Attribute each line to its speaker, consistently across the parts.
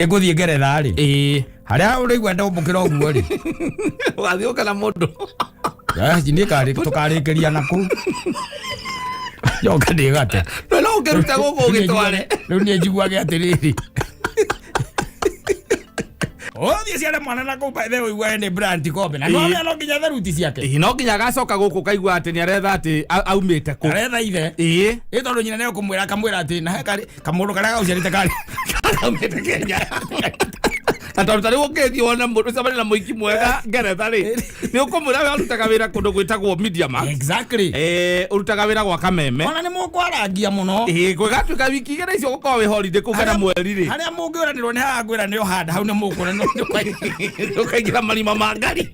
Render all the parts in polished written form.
Speaker 1: Ngũthiĩ Ngeretha rĩ, harĩa ũraigua ndombũkĩra ũguo rĩ,
Speaker 2: Ũgathiĩ ũka na mũndũ.
Speaker 1: Niĩ tũkarĩkĩria na kũu njoka ndĩgate.
Speaker 2: No ũngĩruta gũkũ ũgĩtware.
Speaker 1: Rĩu niĩ njiguage atĩrĩrĩ, ũthiĩ ciare mwana na kũu, by the way, ũiguage nĩ Brian Kombe na no no nginya theruti ciake.
Speaker 2: Ĩĩ, no nginya agacoka gũkũ kaigua atĩ nĩ aretha atĩ aumĩte kũ.
Speaker 1: Aretha ithe. Ĩ tondũ nyina nĩ kũmwĩra akamwĩra atĩ na he karĩ kamũndũ karĩa gauciarĩte karĩ
Speaker 2: aumĩte Kenya. Na tondũ tarĩu ũngĩthiĩ wone mũndũ ũcemanie na mũiki mwega Ngeretha rĩ, nĩ ũkũmwĩra we arutaga wĩra kũndũ gwĩtagwo Media Max. Ũrutaga wĩra gwa Kameme.
Speaker 1: Ona nĩ mũkwarangia mũno.
Speaker 2: Ĩĩ, gwĩgatuĩka wiki 2 icio gũkorwo wĩ holiday kũu kana mweri rĩ.
Speaker 1: Harĩa mũngĩũranĩrwo nĩ haha ngwĩra nĩ ũhanda hau nĩ mũkũra nĩ
Speaker 2: ũkaingĩra marima ma ngari.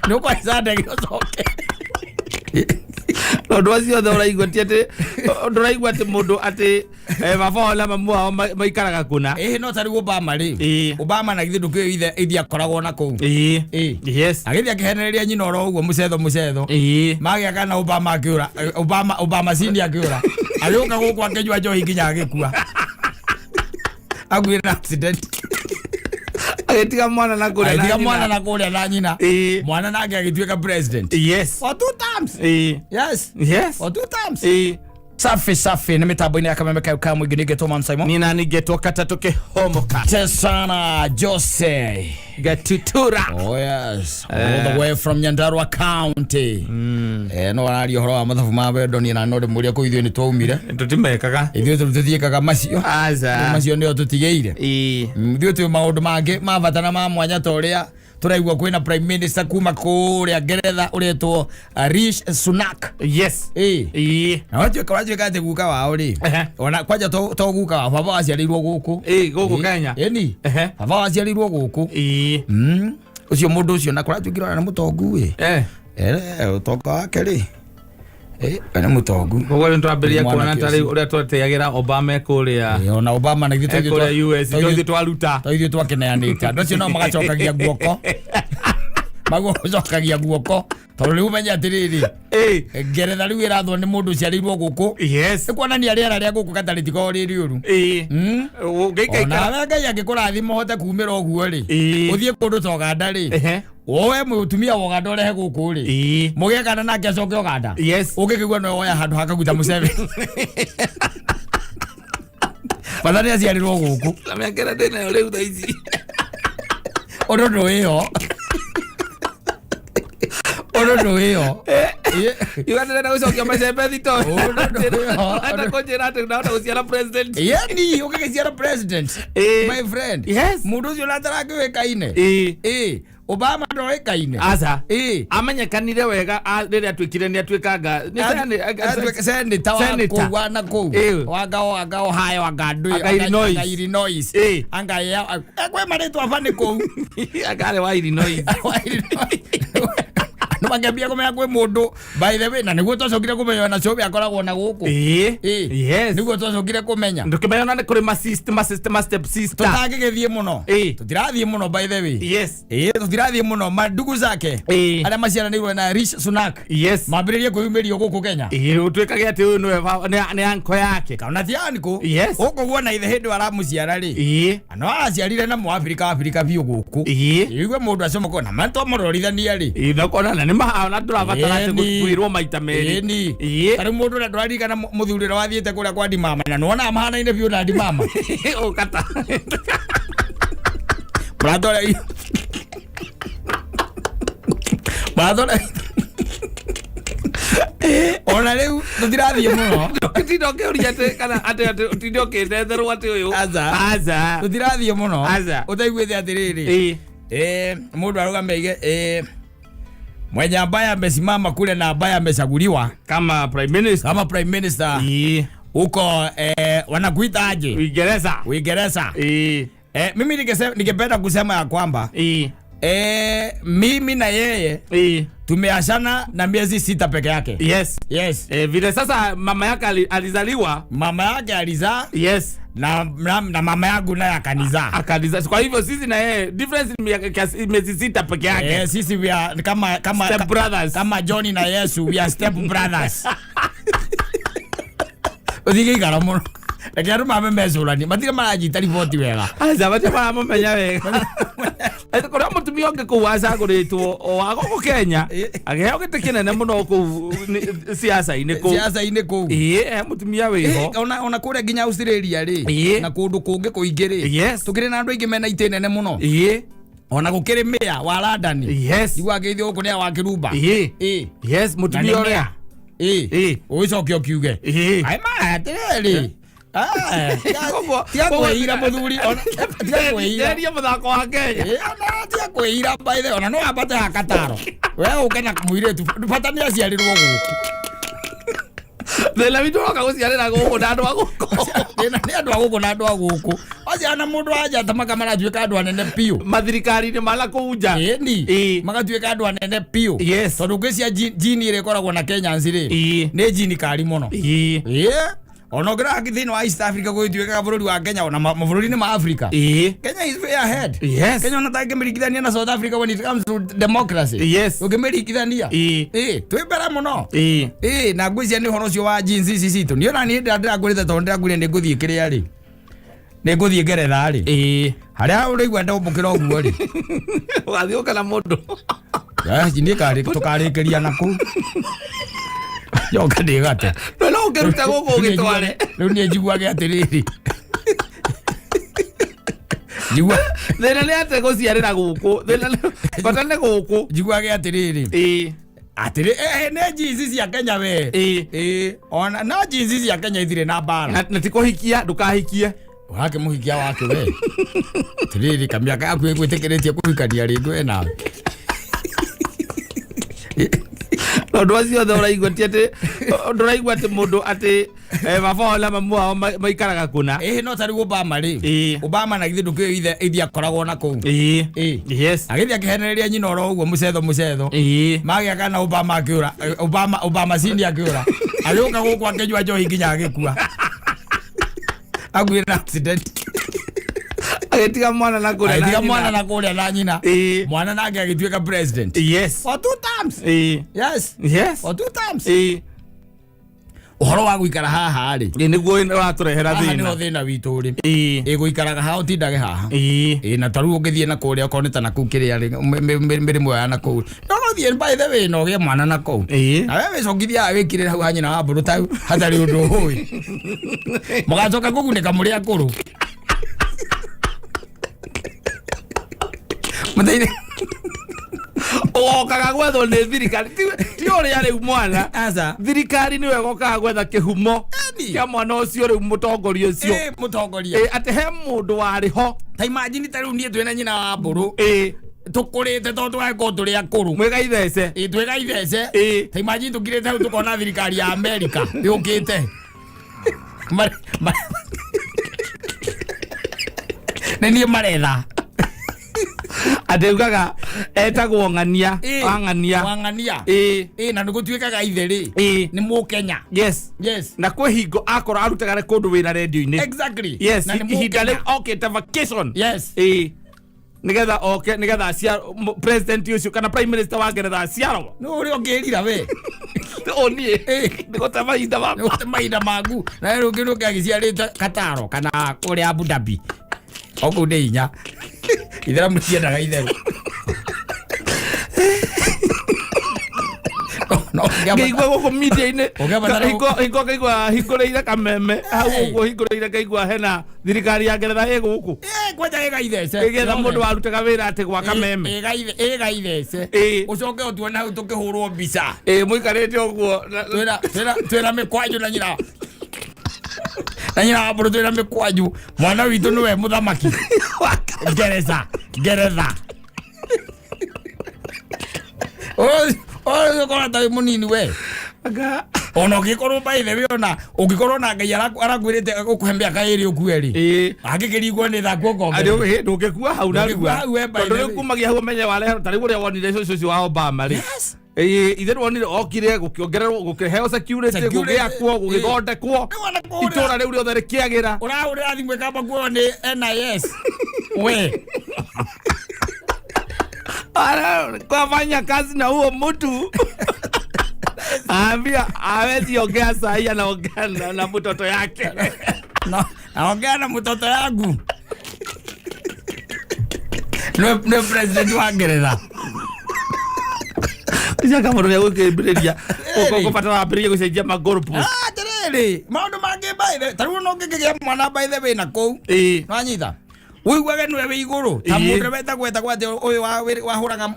Speaker 1: Nĩ ũkũhaica ndege ũcoke.
Speaker 2: Tondũ acio othe ũraigua ti atĩ ndũraigua atĩ mũndũ atĩ baba wao na mamu wao maikaraga kũna.
Speaker 1: Ĩĩ, no tarĩu Obama rĩ. Obama na githĩ ndũkĩũĩ ithe ithe akoragwo na kũu. Agĩthiĩ akĩhenereria nyina oro ũguo mũcetho mũcetho. Magĩa kana Obama akĩũra, Obama senior akĩũra, agĩũka gũkũ akĩnyua njohi nginya agĩkua, akuire na accident.
Speaker 2: Agĩtiga mwana na kũrĩa na
Speaker 1: agĩtiga
Speaker 2: nyina.
Speaker 1: Mwana na kũrĩa na nyina. Mwana nake agĩtuĩka president for two terms. Yes. For two terms. Safi safi, nĩ mĩtambo-inĩ ya Kameme kayo ka mũingĩ, nĩngetwo Man Simon.
Speaker 2: Nina ningetwo katatũ kĩhomoka.
Speaker 1: Tesana Jose
Speaker 2: Gatutura.
Speaker 1: Oh yes, all the way from Nyandarua County. No araria ũhoro wa mathabu ma wendo, niĩ na no ndĩmũria kũu ithuĩ nĩ twaumire.
Speaker 2: Tũtimekaga.
Speaker 1: Ithuĩ tũthiĩkaga macio.
Speaker 2: Aca.
Speaker 1: Macio nĩo tũtigĩire. Ithuĩ twĩ maũndũ mangĩ ma bata na ma mwanya, ta ũrĩa tũraigua kwĩna prime minister kuma kũrĩa Ngeretha ũretwo Rishi Sunak. Na watuĩka atĩ guka wao rĩ, ona kwanja to guka wao, baba waciarĩirwo gũkũ.
Speaker 2: Ĩĩ, gũkũ Kenya.
Speaker 1: Ĩni. Baba waciarĩirwo gũkũ. Ũcio mũndũ ũcio na kũratuĩkire ona nĩ mũtongu ĩ. Ũtonga wake rĩ, we nĩ mũtongu.
Speaker 2: Koguo nĩ twambĩrĩria
Speaker 1: Mwanake
Speaker 2: kuona ta rĩu
Speaker 1: ũcio.
Speaker 2: ũrĩa twatĩagĩra Obama ekũrĩa
Speaker 1: Ona Obama na ithuĩ
Speaker 2: ekũrĩa US
Speaker 1: to
Speaker 2: ithuĩ twaruta.
Speaker 1: To ithuĩ twakĩneanĩte andũ acio nao magacokagia guoko, magũcokagia guoko, tondũ rĩu ũmenye atĩrĩrĩ, Ngeretha rĩu ĩrathwo nĩ mũndũ ũciarĩirwo gũkũ. Nĩ kuonania rĩera rĩa gũkũ gatarĩ tikoragwo rĩ rĩũru.
Speaker 2: Ũngĩikaikara
Speaker 1: Onawe Ngai angĩkũrathima ũhote kumĩra ũguo rĩ, ũthiĩ kũndũ ta Ũganda rĩ, woe mũtumia wa Ũganda ũrehe gũkũ rĩ, mũgĩe kana nake acoke Ũganda, ũngĩkĩigua no woya handũ ha Kaguta Museveni, bata nĩ aciarĩrwo gũkũ.
Speaker 2: Na mĩaka ĩrĩa ndĩ nayo rĩu thaa ici.
Speaker 1: Ũndũ ndũĩho, ũndũ ndũĩho.
Speaker 2: Iuga ndĩrenda gũcokia macembe thito.
Speaker 1: Ũndũ ndũĩho.
Speaker 2: Enda kũnjĩra atĩ ndahota gũciara president.
Speaker 1: Yani ũgĩgĩciara president, my friend, mũndũ ũcio natarakĩũĩkaine. Ĩ Obama ndoĩkaine.
Speaker 2: Aca. Amenyekanire wega rĩrĩa atuĩkire nĩ atuĩkanga nĩ
Speaker 1: Senator wa
Speaker 2: Senator.
Speaker 1: kũu wa na kũu. Wanga anga Ohio, anga ndũĩ.
Speaker 2: Anga Illinois.
Speaker 1: Anga Illinois. Anga ya kwĩ marĩtwa bani kũu.
Speaker 2: Akarĩ wa Illinois.
Speaker 1: Andũ makĩambia kũmenya kwĩ mũndũ, by the way, na nĩguo twacokire kũmenya ona cũbi akoragwo na gũkũ. Nĩguo twacokire kũmenya.
Speaker 2: Ndũkĩmenya ona nĩ kũrĩ ma sister, ma sister, ma step sister.
Speaker 1: Tũtangĩgĩthiĩ mũno. Tũtirathiĩ mũno, by the way. Ĩĩ, tũtirathiĩ mũno, mandugu zake arĩa maciaranĩirwo na Rishi Sunak mambĩrĩrie kwĩyumĩrio gũkũ Kenya.
Speaker 2: Ĩĩ, ũtuĩkage atĩ ũyũ nĩwe nĩ anko yake.
Speaker 1: Kana ti anko. Gũkũ guona ithe hĩndĩ ĩyo aramũciara rĩ, no araciarire na mũabirika, Abirika biũ gũkũ. Igue mũndũ acomoka na matwamũrorithania rĩ.
Speaker 2: Ĩĩ, na ũkona na nĩ mahana ndũrabatara atĩ kwĩrwo maita merĩ.
Speaker 1: Ĩni. Tarĩu mũndũ ũrĩa ndũraririkana mũthuri ũrĩa wathiĩte kũrĩa kwa ndimama na nĩwonaga mahanaine biũ na ndimama.
Speaker 2: Ũkata.
Speaker 1: Mũrata ũrĩa mũrata ũrĩa ona rĩu tũtirathiĩ mũno.
Speaker 2: Tinda ũkĩũria atĩ kana atĩ ũtinde ũkĩnetherwo atĩ ũyũ.
Speaker 1: Aca.
Speaker 2: Aca.
Speaker 1: Tũtirathiĩ mũno.
Speaker 2: Aca.
Speaker 1: Ũtaiguĩte atĩrĩrĩ, mũndũ arũgame aige mwenye ambaye amesimama kule na ambaye amechaguliwa
Speaker 2: kama prime minister,
Speaker 1: kama prime minister huko, wanakuita aje?
Speaker 2: Uingereza.
Speaker 1: Uingereza. Mimi ningependa kusema ya kwamba mimi na yeye tumeachana na miezi 6 peke yake. Yes.
Speaker 2: Vile sasa mama yake alizaliwa,
Speaker 1: mama yake alizaa na mama yangu naye akanizaa.
Speaker 2: Akanizaa. Kwa hivyo sisi na yeye difference ni miezi 6 peke yake.
Speaker 1: Sisi we are kama
Speaker 2: step brothers.
Speaker 1: Kama Johnny na Yesu, we are step brothers. Uthige ikara muno. Reke andũ mambe mecũranie, matirĩ maranyita riboti wega.
Speaker 2: Aca, matirĩ maramũmenya wega. Atĩ kũrĩa mũtumia ũngĩ kũu wacagũrĩtwo o wa gũkũ Kenya, akĩheo gĩtĩ kĩnene mũno kũu siasa-inĩ kũu.
Speaker 1: Siasa-inĩ kũu.
Speaker 2: Ĩĩ, he mũtumia wĩho.
Speaker 1: Ona kũrĩa nginya Australia rĩ, na kũndũ kũngĩ kũingĩ rĩ, tũkĩrĩ na andũ aingĩ mena itĩ nene mũno. Ona gũkĩrĩ mayor wa London. Igua ngeithi gũkũ nĩ wa Kĩrumba.
Speaker 2: Ĩĩ. Yes, mũtumia ũrĩa.
Speaker 1: Ĩĩ. Ũgĩcoke ũkiuge. Ai ma atĩrĩrĩ. Tiga kwĩira mũthuri, tiga kwĩira.
Speaker 2: Nderia mũthako wa Kenya.
Speaker 1: Ona tiga kwĩira by the way, ona no wambate ha Kataro. We ũke na mũirĩtu, bata nĩ aciarirwo gũkũ.
Speaker 2: Thĩna witũ ũroka gũciarĩra gũkũ na andũ a gũkũ.
Speaker 1: Thĩna nĩ andũ a gũkũ na andũ a gũkũ. Waciara na mũndũ wa nja ta maratuĩka andũ anene biũ.
Speaker 2: Mathirikari-inĩ ma na kũu nja.
Speaker 1: Ĩni. Magatuĩka andũ anene biũ. Tondũ ngwĩciria jini ĩrĩa ĩkoragwo na Kenyans rĩ, nĩ jini kari mũno. Ona ũngĩrora thĩinĩ wa East Africa gũgĩtuĩkaga bũrũri wa Kenya, ona mabũrũri-inĩ ma Africa. Kenya is way ahead. Kenya ona tangĩmĩringithania na South Africa when it comes to democracy. Ũngĩmĩringithania. Twĩ mbere mũno. Na ngwĩciria nĩ ũhoro ũcio wa jeans ici citũ. Niĩ ona niĩ ndĩrakwĩrĩte tondũ ndĩrakwĩrire nĩ ngũthiĩ kĩrĩa rĩ. Nĩ ngũthiĩ Ngeretha rĩ. Harĩa ũraigua ndombũkĩra ũguo rĩ.
Speaker 2: Ũgathiĩ ũka na mũndũ.
Speaker 1: Niĩ tũkarĩkĩria na kũu. Njoka ndĩgate.
Speaker 2: No, no ũngĩruta gũkũ ũgĩtware.
Speaker 1: Rĩu niĩ njiguage atĩrĩrĩ. Njigua.
Speaker 2: Thĩna nĩ atĩ gũciarĩra gũkũ. Thĩna nĩ bata nĩ gũkũ.
Speaker 1: Njiguage atĩrĩrĩ. Atĩrĩ, nĩ jeans cia Kenya we. Ona no jeans cia Kenya ithire na mbara.
Speaker 2: Na ti kũhikia, ndũkahikie.
Speaker 1: Ũrakĩmũhikia wake we. Atĩrĩrĩ, kamĩaka yaku ĩgwĩtĩkĩrĩtie kũhikania rĩngĩ we nawe.
Speaker 2: Tondũ acio othe ũraigua ti atĩ, ndũraigua atĩ mũndũ atĩ, baba wao na mamu wao maikaraga kũna.
Speaker 1: No ta rĩu Obama rĩ. Obama na githĩ ndũkĩũĩ ithe akoragwo na kũu. Agĩthiĩ akĩhenereria nyina oro ũguo mũcetho mũcetho. Magĩa kana Obama akĩũra, Obama senior akĩũra. Agĩũka gũkũ akĩnyua njohi nginya agĩkua. Akuire na accident.
Speaker 2: Agĩtiga mwana na kũrĩa na
Speaker 1: Agĩtiga
Speaker 2: nyina.
Speaker 1: mwana na kũrĩa na nyina. Mwana nake agĩtuĩka president. For 2 times. Yes. For 2 times. Ũhoro wa gũikara haha rĩ.
Speaker 2: Nĩguo ũratũrehera
Speaker 1: Haha
Speaker 2: thĩna.
Speaker 1: nĩho thĩna witũ ũrĩ. Gũikaraga haha ũtindage haha. Na ta rĩu ũngĩthiĩ na kũrĩa okorwo nĩ ta na kũu kĩrĩa rĩ, mĩrĩmũ ya na kũu. No no thiĩ by the way na ũgĩe mwana na kũu. Na we wĩcokithia haha wĩkirĩre hau ha nyina wa mbũrũ ta hatarĩ ũndũ ũĩ. Mũgacoka kũgunĩka mũrĩ akũrũ. Mũteithie.
Speaker 2: Ũgokaga gwethwo nĩ thirikari. Ti ũrĩa rĩu mwana.
Speaker 1: Aca.
Speaker 2: Thirikari nĩyo ĩgokaga gwetha kĩhumo kĩa mwana ũcio rĩu mũtongoria ũcio.
Speaker 1: Mũtongoria.
Speaker 2: Atĩ he mũndũ warĩ ho.
Speaker 1: Ta imagine ta rĩu niĩ twĩna nyina wa mbũrũ. Tũkũrĩte tondũ tũgagĩkorwo tũrĩ akũrũ.
Speaker 2: Mwĩgaithece.
Speaker 1: Twĩgaithece. Ta imagine tũkirĩte hau tũkona thirikari ya America yũkĩte. Nĩ niĩ maretha.
Speaker 2: Atĩ ugaga etagwo Ng'ania, wa Ng'ania.
Speaker 1: Wa Ng'ania. Na nĩ gũtuĩkaga ithe rĩ. Nĩ Mũkenya.
Speaker 2: Yes.
Speaker 1: Yes.
Speaker 2: Na kwĩ hingo akorwo arutaga kũndũ wĩra redio-inĩ.
Speaker 1: Exactly.
Speaker 2: Yes.
Speaker 1: Na nĩ
Speaker 2: Ihinda
Speaker 1: Mũkenya.
Speaker 2: rĩu okĩte vacation.
Speaker 1: Yes.
Speaker 2: Nĩgetha oke, nĩgetha president ũcio kana prime minister wa Ngeretha aciarwo.
Speaker 1: Nĩ ũrĩa ũngĩrira we.
Speaker 2: O niĩ. Nĩ gũte mahinda makwa.
Speaker 1: Nĩ gũte mahinda maku. Na rĩu ũngĩ nĩ agĩciarĩte Kataro kana kũrĩa Abu Dhabi. O kũu nĩ hinya. Itheramu ciendaga itherũ. No, no,
Speaker 2: Ngĩigua gũkũ media-inĩ,
Speaker 1: Ũngĩambatara
Speaker 2: hingo ngaigua hingũrĩire kameme, hau ũguo hingũrĩire ngaigua hena thirikari ya Ngeretha ĩ gũkũ.
Speaker 1: Kwanja ĩgaithece.
Speaker 2: Ĩgĩetha mũndũ warutaga wĩra atĩ gwa kameme.
Speaker 1: Ĩgaithece. Ũcoke ũtuone hau tũkĩhũrwo mbica.
Speaker 2: Mũikarĩte ũguo, na-
Speaker 1: Twĩna mĩkwanjũ na nyina. Na nyina wa mbũrũ twĩna mĩkwanjũ. Mwana witũ nĩwe mũthamaki. Ngeretha, Ngeretha. Ũkorwo ta wĩ mũnini we.
Speaker 2: Anga.
Speaker 1: Ona ũngĩkorwo by the way, ona ũngĩkorwo na Ngai arakwĩrĩte ũkũhe mĩaka ĩrĩ ũkue rĩ. Angĩkĩringwo nĩ tha guoko mbere.
Speaker 2: Arĩ, ndũngĩkua hau na
Speaker 1: Ndũngĩkua
Speaker 2: rua.
Speaker 1: hau we, by
Speaker 2: Tondũ
Speaker 1: the
Speaker 2: rĩu
Speaker 1: way.
Speaker 2: kumagia hau ũmenye warehe, ta rĩu ũrĩa wonire ũcio ũcio wa Obama rĩ.
Speaker 1: Yes.
Speaker 2: Ithe nĩwonire okire, gũkĩongererwo, gũkĩheo security,
Speaker 1: Security.
Speaker 2: gũgĩakwo, gũgĩthondekwo.
Speaker 1: Nĩ wona kũrĩa.
Speaker 2: Itũũra rĩu rĩothe rĩkĩagĩra.
Speaker 1: Ũrahũrĩra thimũ ĩkamba kuoywo nĩ NIS. We.
Speaker 2: Ara, kwafanya kazi na huo mtu. Ambia hawezi ongea sahi, anaongea na mtoto yake.
Speaker 1: No, naongea na mtoto yangu. Nĩ president wa Ngeretha.
Speaker 2: Icaka mũndũ nĩ egũkĩambĩrĩria ũkũbatara ambĩrĩrie gũcenjia ma goalpost.
Speaker 1: Ah, atĩrĩrĩ, maũndũ mangĩ by the, ta rĩu no ũngĩkĩgĩa mwana by the way na kũu. Nĩwanyita? Ũiguage nĩwe wĩ igũrũ. Ta mũndũ wetagwo etagwo atĩ ũyũ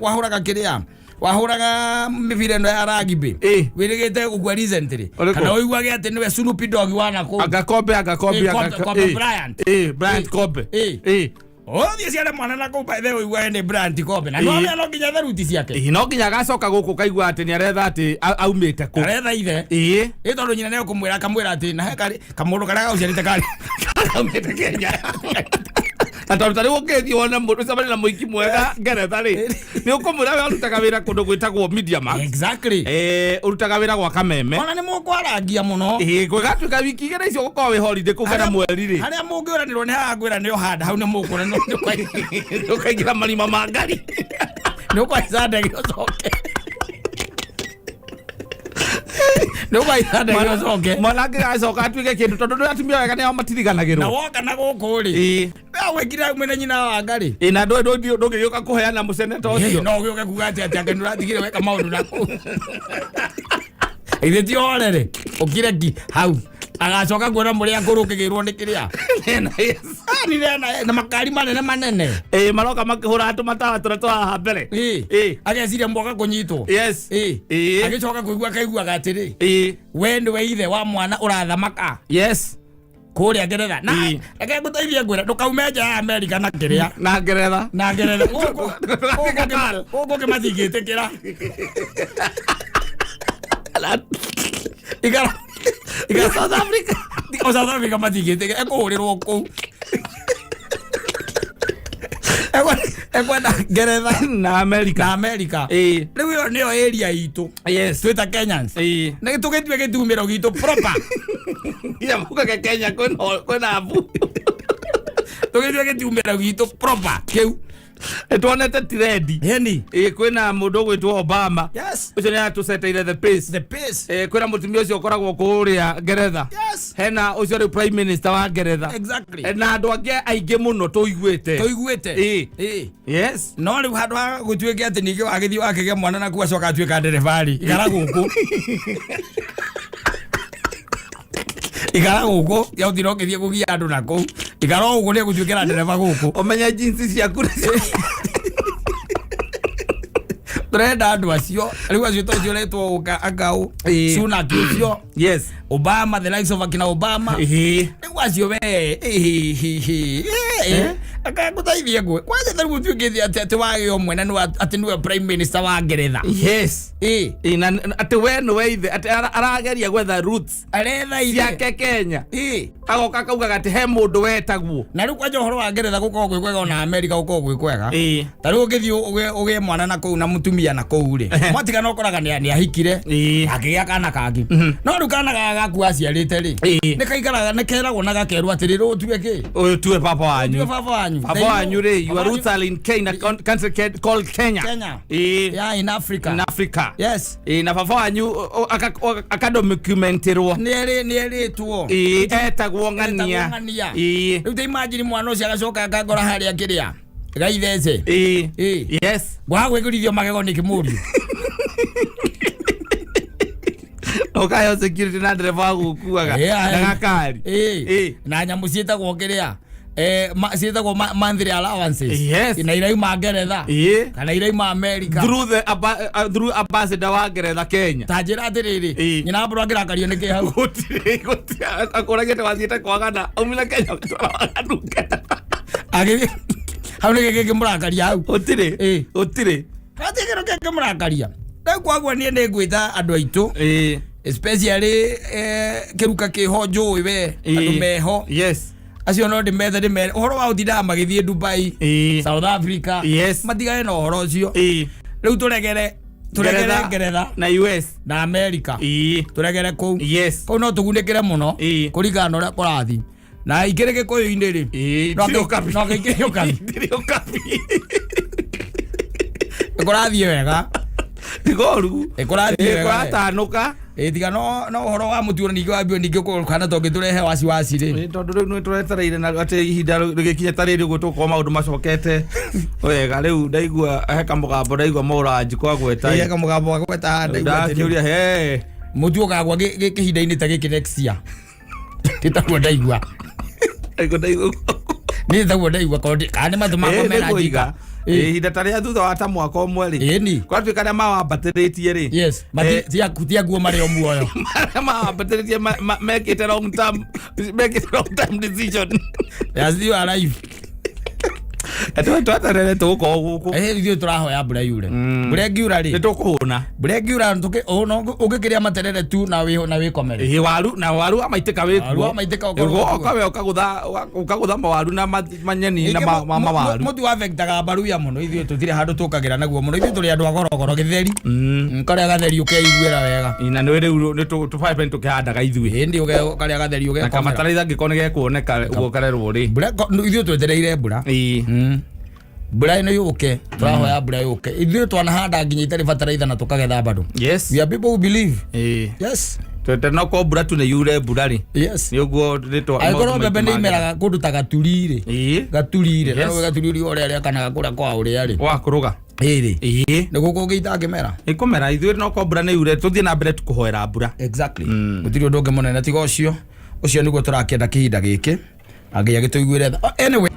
Speaker 1: wahũraga kĩrĩa? Wahũraga mĩbira ĩno ya rugby. Wĩrĩgĩte gũkua recently.
Speaker 2: Ũrĩkũ?
Speaker 1: Kana ũiguage atĩ nĩwe Snoopy Dogg wa na kũu.
Speaker 2: Anga Kobe, anga Kobe, anga
Speaker 1: Kobe Bryant.
Speaker 2: Bryant Kobe.
Speaker 1: Ũthiĩ ciare mwana na kũu by the way ũiguage nĩ Bryant Kobe. Na nĩwamenya no nginya ethe ruti ciake.
Speaker 2: No nginya agacoka gũkũ kaigua atĩ nĩ aretha atĩ aumĩte kũ.
Speaker 1: Aretha ithe. Ĩ tondũ nyina nĩ ekũmwĩra akamwĩra atĩ na he karĩ kamũndũ karĩa gauciarĩte karĩ.
Speaker 2: Aumĩte Kenya. Na tondũ ta rĩu ũngĩthiĩ wone mũndũ ũcemanie na mũiki mwega Ngeretha rĩ, nĩ ũkũmwĩra we arutaga wĩra kũndũ gwĩtagwo Media Max.
Speaker 1: Exactly.
Speaker 2: Ũrutaga wĩra gwa Kameme.
Speaker 1: Ona nĩ mũkwarangia mũno.
Speaker 2: Gwĩgatuĩka wiki igĩrĩ icio gũkorwo wĩ holiday kũu kana mweri rĩ.
Speaker 1: Harĩa mũngĩũranĩrwo nĩ haha ngwĩra nĩ ũhanda hau nĩ mũkũra nĩ
Speaker 2: ũkaingĩra marima ma ngari.
Speaker 1: Nĩ ũkũhaica ndege ũcoke. Nĩ ũkũhaica ndege ũcoke.
Speaker 2: Mwana angĩgacoka atuĩke kĩndũ tondũ ndũrĩ atumia wega nĩo matiriganagĩrwo.
Speaker 1: Na woka na gũkũ rĩ. We wekire mwena nyina wa ngari.
Speaker 2: Na ndũngĩgĩũka kũheana mũceneta ũcio.
Speaker 1: No ũgĩũke kuga atĩ atĩ anga nĩũratigire weka maũndũ na kũu. Ithe ti horere, ũkire ki hau. Agacoka kuona mũrĩa akũrũ ũkĩgĩrwo nĩ kĩrĩa.
Speaker 2: Nena, yes.
Speaker 1: Ni nena, na makari manene manene.
Speaker 2: Maroka makĩhũra andũ matawa tũrĩa twa haha mbere.
Speaker 1: Ageciria mboga kũnyitwo.
Speaker 2: Yes.
Speaker 1: Agĩcoka kũigua akaiguaga atĩrĩ. We nĩwe ithe wa mwana ũrathamaka.
Speaker 2: Yes.
Speaker 1: Kũrĩa Ngeretha. Na, reke ngũteithie ngwĩre, ndũkaume nja ya Amerika na kĩrĩa.
Speaker 2: Na Ngeretha.
Speaker 1: Na Ngeretha. Gũkũ kĩmatingĩtĩkĩra. Ikara. Ikara
Speaker 2: South Africa.
Speaker 1: O South Africa matingĩtĩkĩra. Ekũhũrĩrwo kũu. Ekwenda Ngeretha.
Speaker 2: Na America.
Speaker 1: Na America. Rĩu ĩyo nĩyo area itũ.
Speaker 2: Yes.
Speaker 1: Twĩta Kenyans. Na tũgĩtue gĩtumĩro gitũ proper.
Speaker 2: Ya muka Kenya kwĩna abu.
Speaker 1: Tũgĩtue gĩtumĩro gitũ proper kĩu.
Speaker 2: Tuonete trend.
Speaker 1: Yeni.
Speaker 2: Kwĩna mũndũ ũgwĩtwo Obama.
Speaker 1: Yes.
Speaker 2: Ũcio nĩ atũceteire the pace.
Speaker 1: The pace.
Speaker 2: Kwĩna mũtumia ũcio ũkoragwo kũrĩa Ngeretha.
Speaker 1: Yes.
Speaker 2: Hena ũcio rĩu prime minister wa Ngeretha.
Speaker 1: Exactly.
Speaker 2: Na andũ angĩ aingĩ mũno tũiguĩte.
Speaker 1: Tũiguĩte.
Speaker 2: Yes.
Speaker 1: No rĩu handũ ha gũtuĩke atĩ ningĩ wagĩthiĩ wakĩgĩa mwana naku acoka atuĩka nderebarĩ. Ikara gũkũ. Ikara gũkũ, ya ũtira ũgĩthiĩ kũgia andũ na kũu. Ikara o gũkũ nĩ egũtuĩkĩra ndereba gũkũ.
Speaker 2: Ũmenye jeans ciaku nĩ
Speaker 1: Tũrenda andũ acio. Rĩu acio to ũcio ũretwo ũka Agau. Sunak ũcio.
Speaker 2: Yes.
Speaker 1: Obama, the likes of akina Obama. Rĩu acio we, Akagũteithie ngwe. Kwanja ta rĩu ũtuĩkĩte atĩ wagĩa ũmwe na atĩ nĩwe prime minister wa Ngeretha.
Speaker 2: Yes. Na atĩ we nĩwe ithe, atĩ arageria gwetha roots.
Speaker 1: Aretha ithe.
Speaker 2: Ciake Kenya. Agoka akaugaga atĩ he mũndũ wetagwo.
Speaker 1: Na rĩu kwanja ũhoro wa Ngeretha gũkoragwo gwĩ kwega ona Amerika gũkoragwo gwĩ kwega. Ta rĩu ũngĩthiĩ ũgĩe mwana na kũu na mũtumia na kũu rĩ. Mwatigana ũkoraga nĩ ahikire. Akĩgĩa kana kangĩ. No rĩu kana gaka gaku aciarĩte rĩ. Nĩ kaikaraga, nĩ keragwo na gakerwo atĩrĩ, rĩu ũtue kĩ?
Speaker 2: Ũyũ tue baba wanyu.
Speaker 1: Ũtue baba wanyu.
Speaker 2: Baba wanyu rĩ, your roots are in Kenya, country called Kenya.
Speaker 1: Kenya. Yeah, in Africa.
Speaker 2: In Africa.
Speaker 1: Yes.
Speaker 2: Na baba wanyu, akadocumentirwo.
Speaker 1: Nĩ erĩtwo.
Speaker 2: Etagwo ng'ania.
Speaker 1: Etagwo ng'ania. Rĩu ta imagine mwana ũcio agacoka akangora harĩa kĩrĩa. Gaithece.
Speaker 2: Yes.
Speaker 1: Ngwaga gwĩkĩrithio magego nĩ kĩmũriũ.
Speaker 2: Ũkaheo security na ndereba wa gũkuaga. Na gakari.
Speaker 1: Na nyamũ ciĩtagwo kĩrĩa. Ciĩtagwo monthly allowances.
Speaker 2: Yes.
Speaker 1: Na irauma Ngeretha. Kana irauma America.
Speaker 2: Through the through ambassador wa Ngeretha Kenya.
Speaker 1: Ta njĩra atĩrĩrĩ, nyina mbũrũ angĩrakario nĩ kĩ hau?
Speaker 2: Gũtirĩ, gũtirĩ, akũragĩte wathiĩte kwagana, aumire Kenya ũgĩtwara waganu Ngeretha.
Speaker 1: Agĩthiĩ, hau nĩ gĩkĩ kĩmũrakaria hau.
Speaker 2: Gũtirĩ, gũtirĩ.
Speaker 1: Hatirĩ kĩndũ kĩngĩmũrakaria. Rĩu kwaguo niĩ nĩ ngwĩta andũ aitũ. Especially, kĩruka kĩho njũĩ we, andũ meho.
Speaker 2: Yes.
Speaker 1: Acio no ndĩmethe ndĩmere. Ũhoro wa gũtindaga magĩthiĩ Dubai, South Africa.
Speaker 2: Yes.
Speaker 1: Matigane na ũhoro ũcio. Rĩu tũregere
Speaker 2: Ngeretha
Speaker 1: Ngeretha
Speaker 2: na US
Speaker 1: na America. Tũregere kũu.
Speaker 2: Yes.
Speaker 1: Kũu no tũgunĩkĩre mũno kũringana na ũrĩa kũrathiĩ. Na ikĩrĩ Gĩkũyũ-inĩ rĩ. No
Speaker 2: Ndirĩ ũkabi.
Speaker 1: no kĩingĩre ũkabi.
Speaker 2: Ndirĩ ũkabi.
Speaker 1: Kũrathiĩ wega.
Speaker 2: Tigoru.
Speaker 1: Kũrathiĩ wega.
Speaker 2: Kũratanũka.
Speaker 1: Ĩ tiga no ũhoro wa mũtu ona ningĩ wambio ningĩ kũhana ta ũngĩtũrehe wasiwasi rĩ.
Speaker 2: Ĩ, tondũ rĩu nĩ tũretereire na atĩ ihinda rĩgĩkinya ta rĩrĩ ũguo tũgũkorwo maũndũ macokete wega. Rĩu ndaigua he kamũgambo, ndaigua mũranji kwa gweta.
Speaker 1: Ĩ, kamũgambo ga gweta haha ndaigua atĩrĩ,
Speaker 2: ndakĩũria he
Speaker 1: mũtu ũkagwa kĩhinda-inĩ ta gĩkĩ next year. Nĩ taguo ndaigua.
Speaker 2: Ndaigua ndaigua.
Speaker 1: Nĩ taguo ndaigua kana nĩ matũ makwa
Speaker 2: Ĩ,
Speaker 1: mena
Speaker 2: nĩguo
Speaker 1: njika.
Speaker 2: iga.
Speaker 1: Ĩ.
Speaker 2: Ihinda ta rĩa thutha wa ta mwaka ũmwe rĩ,
Speaker 1: Ĩni.
Speaker 2: kwatuĩka arĩa mawambatĩrĩtie rĩ,
Speaker 1: Yes, tiaguo marĩ o muoyo.
Speaker 2: Arĩa mawambatĩrĩtie mekĩte long term decision.
Speaker 1: They are still alive.
Speaker 2: Atĩ tweterere tũgũkorwo gũkũ.
Speaker 1: Ĩ, ithuĩ tũrahoya mbura yure. Mbura ĩngiura
Speaker 2: Nĩ
Speaker 1: rĩ,
Speaker 2: tũkũhũna.
Speaker 1: Mbura ĩngiura ũngĩkĩrĩa materere tu na wĩkomere.
Speaker 2: Ĩ, waru na waru wa maitĩka
Speaker 1: Waru
Speaker 2: wĩkuo.
Speaker 1: wa maitĩka ũkorwo kuo.
Speaker 2: Ũkawe ũkagũtha mawaru na manyeni na mawaru.
Speaker 1: Mũtu wa vectaga mbaruya mũno. Ithuĩ tũtirĩ handũ tũkagĩra naguo mũno. Ithuĩ tũrĩ andũ a gorogoro gĩtheri. Karĩa gatheri ũkeiguĩra wega.
Speaker 2: Na nĩ rĩu nĩ tũbaibeni tũkĩhandaga ithuĩ.
Speaker 1: Ĩndĩ ũkarĩa gatheri
Speaker 2: Na
Speaker 1: ũgekomera.
Speaker 2: kamataraica angĩkorwo nĩ gekuoneka ũguo karerwo rĩ.
Speaker 1: Mbura ithuĩ twetereire mbura. Mbura ĩno yũke, tũrahoya mbura yũke. Ithuĩ twanahanda nginya itarĩ bataraitha na tũkagetha bado. We are people who believe. Yes.
Speaker 2: Twete no ko mbura tu nĩ yure mbura rĩ, nĩ ũguo rĩtwa.
Speaker 1: Angĩkorwo mbembe nĩ imeraga kũndũ ta Gaturi rĩ, Gaturi rĩ, na Gaturi ũrĩa rĩakanaga kũrĩa kwa ũrĩa rĩ,
Speaker 2: Wa kũrũga.
Speaker 1: Ĩrĩ, nĩ gũkũ ũngĩ itangĩmera.
Speaker 2: Ĩkũmera. Ithuĩ no ko mbura nĩ yure, tũthiĩ na mbere kũhoera mbura.
Speaker 1: Exactly. Gũtirĩ ũndũ ũngĩ mũnene tiga ũcio. Ũcio nĩguo tũrakĩenda kĩhinda gĩkĩ, na Ngai agĩtũiguĩre tha. Oh, anyway.